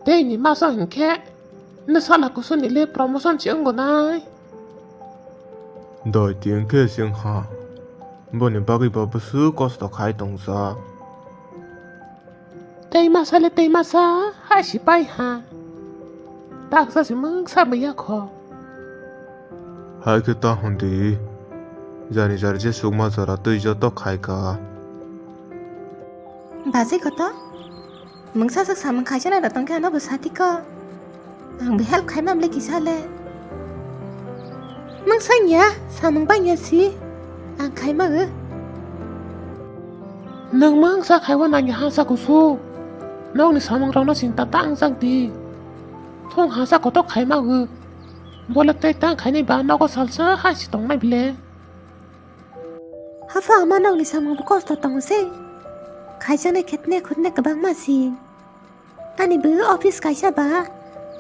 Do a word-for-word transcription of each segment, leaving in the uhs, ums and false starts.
Tei ni masa hinkhe, nw sala kusuni le promotion se wngo nai. Doi ti hinkhe se wngha. Boni bagwi bo bwswk kosto khai tongjak. Tei masa le tei masa, hai si pai ha. Taksa se mungsa bo yakho. Hai khe ta hwn di. Jani jari je sukma jora twi joto khai ka. Bajai koto, mungsa sak samung khaisa nai rotong khe ano bo sati ko. Ang bo help khaima bwle kisa le. Mungsa ya, samung bang ya si. Ang khaima o. Nwng mungsa khaiwa nangya hasa kusu. Nokni samung rokno chinta ta ang jak di. Thung hasa koto khaima o. Bole tei tang khainai ba nogo salsa hai si tongnai bile. Hafa ama nokni samung bo kosto tongo se. Khaijaknai khetne khutne kwbangma si. Ani bo office kaisa ba.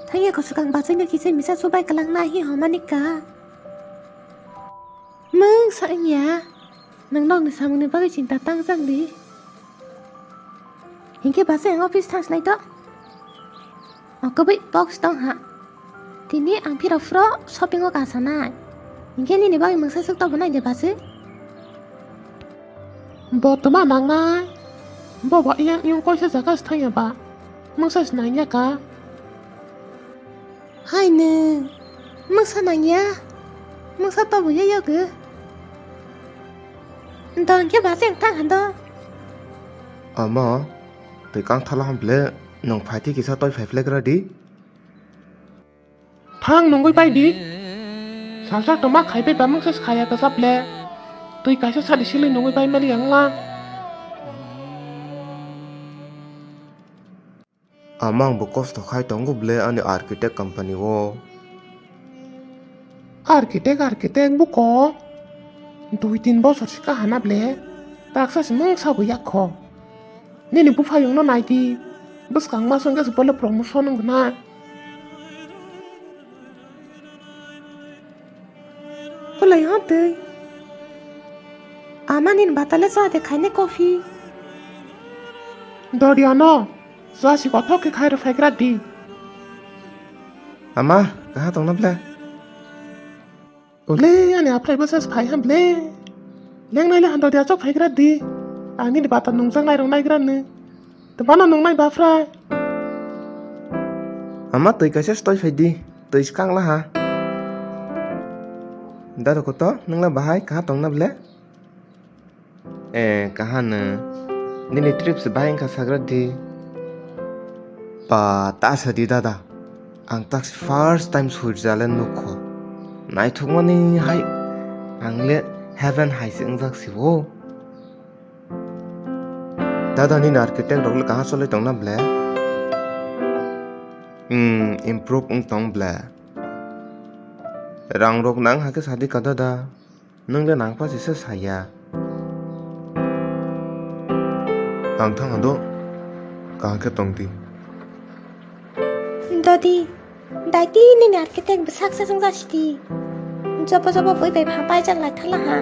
Thangya kosokang bachai no kisa misa chubai kwlangna hi homani ka. Mungsa wngya. Nwng nokni samungni bagwi chinta tang jak di. Hinkhe bachai ang office thang sinai to. O kwbwi box tong ha. Tini ang phirok phuro shopping o kasanai. Hinkhe nini bagwi mungsa swk tobo nai de bachai. Bo tuma nangnai. Bo ba iyang iyung koisa jaga se thangya ba. Mungsa se nangya ka. Hai nwng. Mungsa nangya. Mungsa tobo ya yogo. Dong khe bachai ang thang hando. Ama. Twi kang thala ham ble, nwng phaikhe kisa toi phai phlek ra di. Thang nungwi pai di. Salsa toma khai pai ba mungsa khaya ka sap le. Twi kaisa sadi silwi nungwi pai mali ang lang. Ama ang bo kosto khai tongo ble ani architect company o. Architect, architect buko. Dui tin bosor se kahana ble. Taksa se mungsa bo yakho. Nini buphayungno nai di. Bwskang ma songkhe se bole promotion wngna. Bolai hon twi. Ama nini batale cha de khaine coffee. Doriano. Chasi kothok khe khai rw phaigra di. Ama, kaha tongna ble? Ule, ani aphrai bwsa phai ham ble. Lengnai le hando dia chok phaigra di. Ani ni bata nungjak nai rok naigra ni. Tebano nungnai ba phrai. Ama twi kaisa stoi phai di. Twi skang la ha. Daro koto, nungla bahai kaha tongna ble? Eh, kahano. Nini trip se bahai wngkha sagra di. Pa, ta sa di dada. Ang tak first time Switzerland nukho. Naithokmani hai ang le heaven hai se wngjak si o. Dada nini architect rok le kaha cholai tongna ble? Hmm, improve wng tong ble. Rang rok nang hakhe sadi ka dada. Nwng le nangpha se saya. Ang thang hado, kaham khe tong di. Dodi, daiti nini architect bwsak se swngjak sidi. Jobo jobo bui bai pha paijak lai thala ha.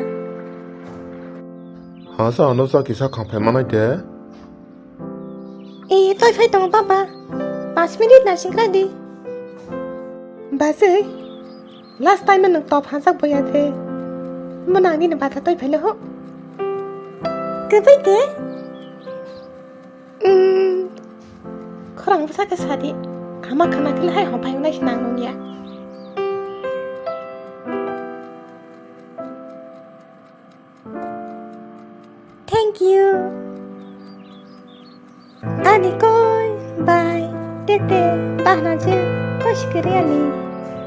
Ha sa ano sa kisa kham phai manai de. E, toi phai tongo baba. Panch minute na singkra di. Bajai, last time nwng top hanjak boya de. Mo nang nini bata toi phai le ho. Kwbai de? Mm, khorang bwsa khe sadi. Ama khana khe le hai hom phai nai se nang nung ya. Thank you. Ani koi bai tete bahna je koi sikiri ani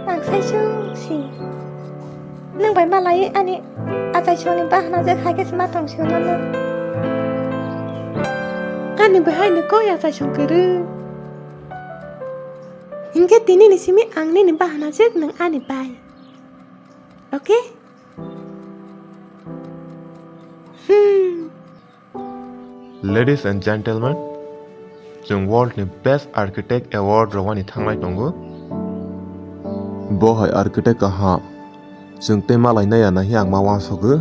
ang sai sung si. Nang bai malai ani achai song ni bahna je khai khe sima tong si no. Ani bahai ni koi achai song kiri. Hinkhe tini ni simi ang nini bahna je nang ani bai. Okay? Hmm. Ladies and gentlemen, chwng world ni best architect award rwani thanglai tongo. Bo hai architect kaham, chwng tei malai nai ya nahi ang ma wansogwi.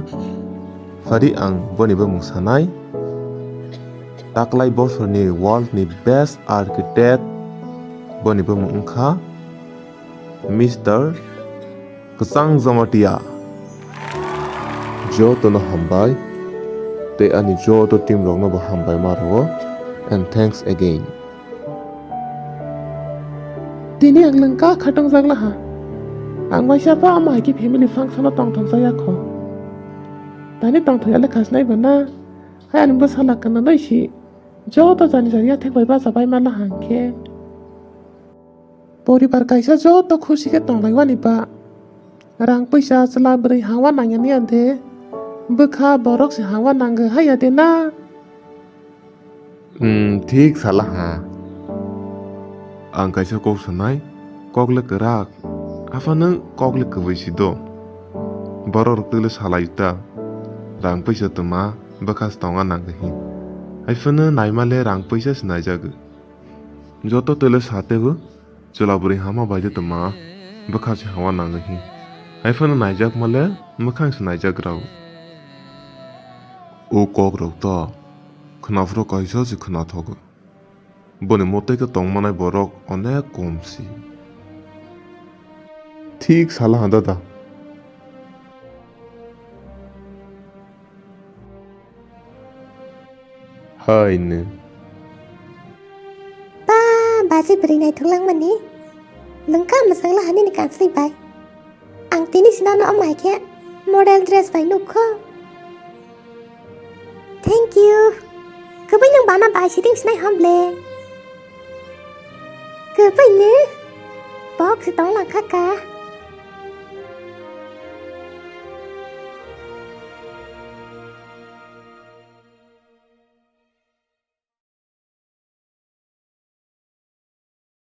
Phari ang boni bumung sanai. Taklai bosorni world ni best architect Boni bumung wngkha Mister Kwchang Jamatia. Jotono hambai, tei ani joto team rokno bo hambai ma rwo, and thanks again. Tini ang nwng kha khatungjakla ha. Ang waisa pha ama hai khe family function o tongthok jaya kho. Tani tongthok ya le khasnai ba na. Hai ani bwsala kana doi si. Joto jani jani ya thek bai bacha bai ma la hang khe. Poribar kaisa joto khusi khe tonglai wani ba. Rang puisa chwla bwrwi hawa nangya ni ande. Bwkha borok se hawa nangwi haya de na. Hmm, thik sala ha. Ang kaisa kok sanai, kok le kwrak. Aphano kok le kwbwi si do. Borok rok twi le salai ta. Rang puisa twma, bwkha se tonga nangwi hin. Haiphano naima le rang puisa se naijagwi. Joto twi le sa tebo. Chwla bwrwi hama bai de twma, bwkha se hawa nangwi hin. Haiphano naijakma le mwkhang se naijak rw. O kok rok ta khwnaphuru kaisa se khwnathogo. Boni mwtai khe tongmanai borok onek kom si. Thik sala ha dada. Hai nw. Ba, baji bwrwi naithok langmani. Nwng kha mwchang la hanini kansri bai. Ang tini sinano omo hai khe model dress bai nukho. Thank you. Kwbwi nwng bana bai siting sinai hom le. Kwbwi nw. Bok se tong lang kha ka.